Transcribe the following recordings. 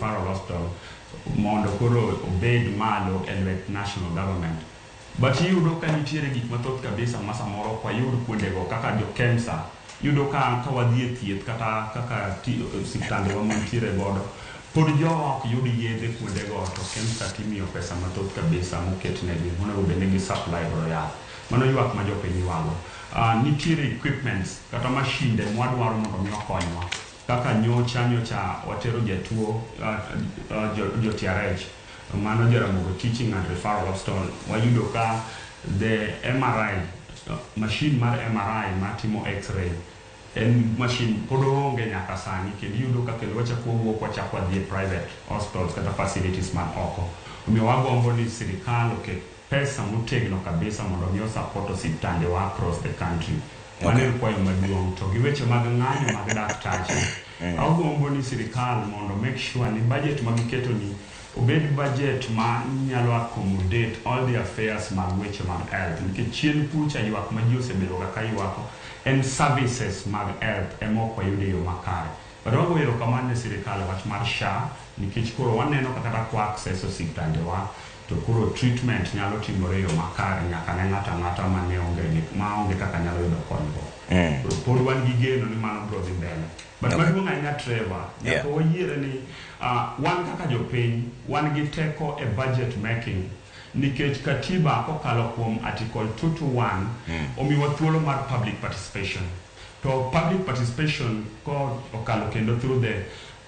Referral Hospital mondo koro obed malo e lwet national government. But iyudo ka nitiere gik mathoth kabisa ma samoro ok wayud kuondego kaka jo KEMSA. Iyudo ka wadhi e thieth kata kaka osiptandewa mantiere godo, pod jowa ok yud yedhe kuondego to KEMSA timiyo pesa mathoth kabisa moketnegi monego bed ni gi supply godo yath. Mano ywak ma jopiny ywago. Nitiere equipments kata mashinde mwadwaro mondo mi okonywa. Kaka nyocha watero jatuo jo TRH, mano Jaramogi Teaching and Referral Hospital, wayudo ka the MRI, machine mar MRI matimo x-ray en machine pod oonge nyaka sani, kendo iyudo ka kendo wachako wawuok wachako wadhi e private hospitals kata facilities man oko. Omiyo wagombo ni sirikal oket pesa motegno kabisa mondo mi osupport osiptandewa across the country. Mano en kwayo maduong'. To gi weche mag ng'anyo mag daktache, agombo ni sirikal mondo make sure ni budget ma giketo ni obed budget ma nyalo accommodate all the affairs mag weche mag health, nikech chien kucha ywak ma ji osebedo kaka ywako en services mag health ema ok wayudo e yo makare. But wago erokamano ne sirikal e wach mar SHA, nikech koro waneno ka kata kwa access osiptandewa to koro treatment nyalo timore e yo makare nyaka ne ng'ato ang'ata mane onge maonge kaka nyalo yudo konyruok. Koro pod wan gi geno ni mano biro dhi mbele. But maduong' ahinya, Trevor, nyaka wayiere ni wan kaka jopiny wan gi teko e budget making, nikech katiba kokalo kuom article 221 omiwa thuolo mar public participation. To public participation ko okalo kendo through the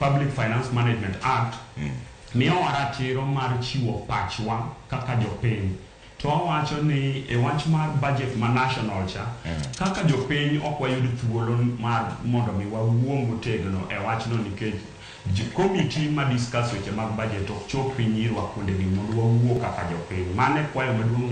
Public Finance Management Act miyowa ratiro mar chiwo pachwa kaka jopiny. To wawacho ni e wach mar budget ma national cha, kaka jopiny ok wayud thuolo mar mondo mi wawuo motegno e wachno, nikech committee ma discuss weche mag budget ok chop piny irwa kuondegi mondo wawuo kaka jopiny. Mano e kwayo maduong'.